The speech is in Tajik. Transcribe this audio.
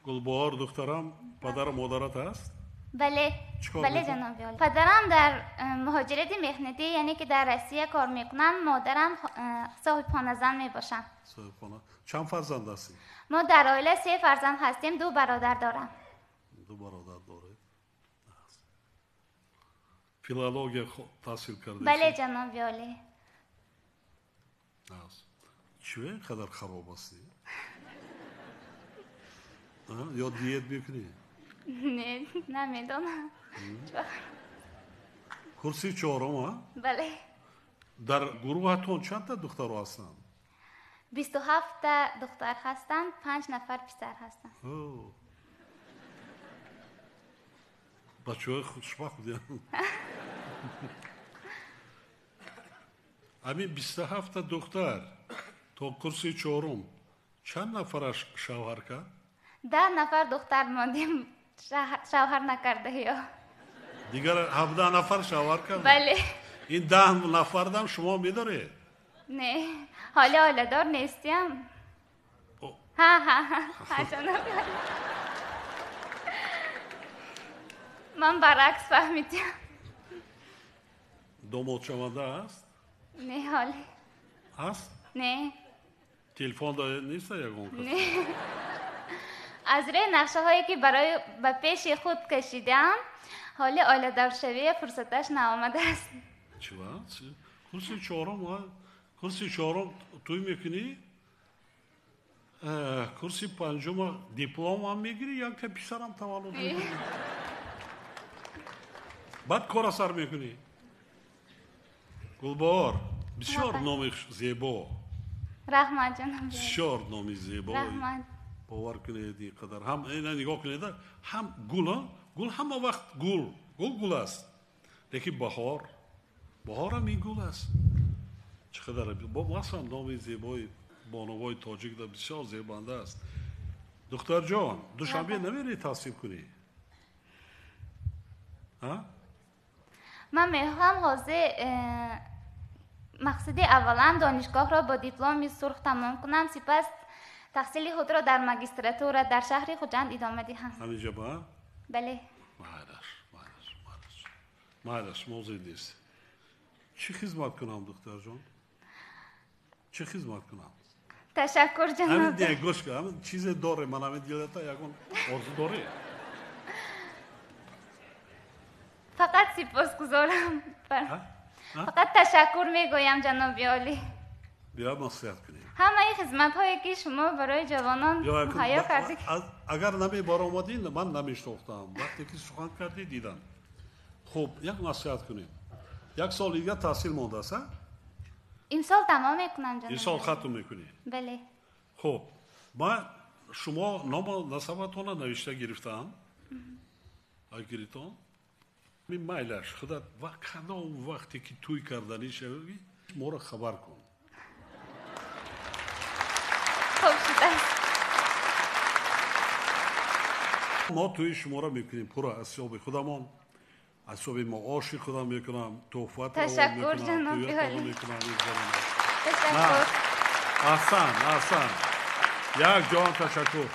Гулбаҳор духтарам, падару модарат ҳаст? Бале, бале ҷаноби олӣ. Падарам дар муҳоҷирати меҳнатӣ, яъне ки дар Россия кор мекунанд, модарам соҳибхоназан мебошанд. Соҳибхона. Чанд фарзанд ҳастед? Мо дар оила се фарзанд ҳастем, ду бародар дорам. Ду бародар доред. Филология таҳсил кардед? Бале ҷаноби олӣ. Чӣ ин қадар хароб ҳастӣ? Ё диет мекунӣ? Не, намедонам. Курси чорум, а? Бале. Дар гурӯҳатон чандта духтаро ҳастанд? 27-та духтар ҳастанд, 5 нафар писар ҳастанд. Бачаҳои хушбахт буданд. Ҳамин 27-та духтар то курси чорум чанд нафараш шавҳар кард? 10 нафар духтар мондем, шавҳар накардаё. Дигар 17 нафар шавҳар кард? Бале. Ин 10 нафардам шумо медоред? Не, ҳоло оиладор нестям. Ҳа, ҳа, ҳа, ҷаноби олӣ. Ман баръакс фаҳмидам. Домодшаванда аст? Не, ҳоле. Аст? Не. Телефон нест ягон кас? Не. Аз рӯи нақшаҳое ки барои ба пеши худ кашидаам, ҳоли оиладоршавия фурсаташ наомадааст. Чива? Курси чорум, курси чорум тӯй мекунӣ? Курси панҷума дипломам мегирӣ, якта писарам таваллуд мекунӣ. Баъд кора сар мекунӣ. Гулбаҳор, бисёр номи зебо. Раҳмат ҷаноби. Бисёр номи зебо. Раҳмат. Бовар кунед, ин қадар ҳам ина нигоҳ кунед, ҳам гул, гул ҳама вақт гул, гул гул аст. Лекин баҳор, баҳорам ин гул аст. Чӣ қадар махсусан номи зебои бонувои тоҷик да бисёр зебанда аст. Духтарҷон, Душанбе намерӣ таҳсил кунӣ? Ман мехоҳам ҳозир мақсади аввалан донишгоҳро бо дипломи сурх тамом кунам, сипас таҳсили худро дар магистратура дар шаҳри Хуҷанд идома диҳам. Ҳаминҷа ба? Бале. Майлаш, майлаш, майлаш. Майлаш, мавзӯъ нест. Чӣ хизмат кунам, духтарҷон? Чӣ хизмат кунам? Ташаккур, ҷаноб. Ҳамин не, гӯш кун, ҳамин чизе доре, ман ҳамин дилата ягон орзу дорӣ? Фақат сипосгузорам. Фақат ташаккур мегӯям, ҷаноби олӣ. Биё маслиҳат кунем. Ҳамаи хизматҳое ки шумо барои ҷавонон муҳайё кардед. Агар намебаромадӣ, ман намешнохтам. Вақте ки сухан кардӣ, дидам. Хуб, як маслиҳат кунем. Як сол дигар таҳсил мондааст, а? Имсол тамом мекунам, ҷаноб. Имсол хатм мекунӣ? Бале. Хуб, ман шумо ному насабатонро навишта гирифтаам. Гиритон? Майлаш, худат ва кадом вақте ки тӯй карданӣ шавӣ, моро хабар кун. Хуб шудааст. Мо тӯи шуморо мекунем пурра аз ҳисоби худамон, аз ҳисоби маоши худам мекунам, тӯҳфатро Ташаккур, ҷаноби олӣ. Ташаккур. Аҳсан, аҳсан. Як ҷон ташаккур.